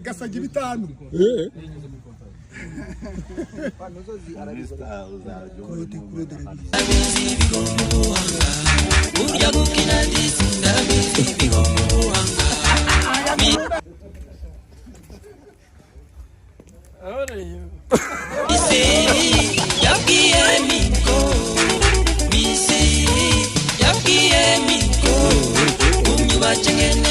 Gasagi 5. Claude, Claude arabizi. Burya gukina disi ndabizi bigomba ubuhanga. Misi yabwiye Miko, Misi yabwiye Miko, umyubace ngene.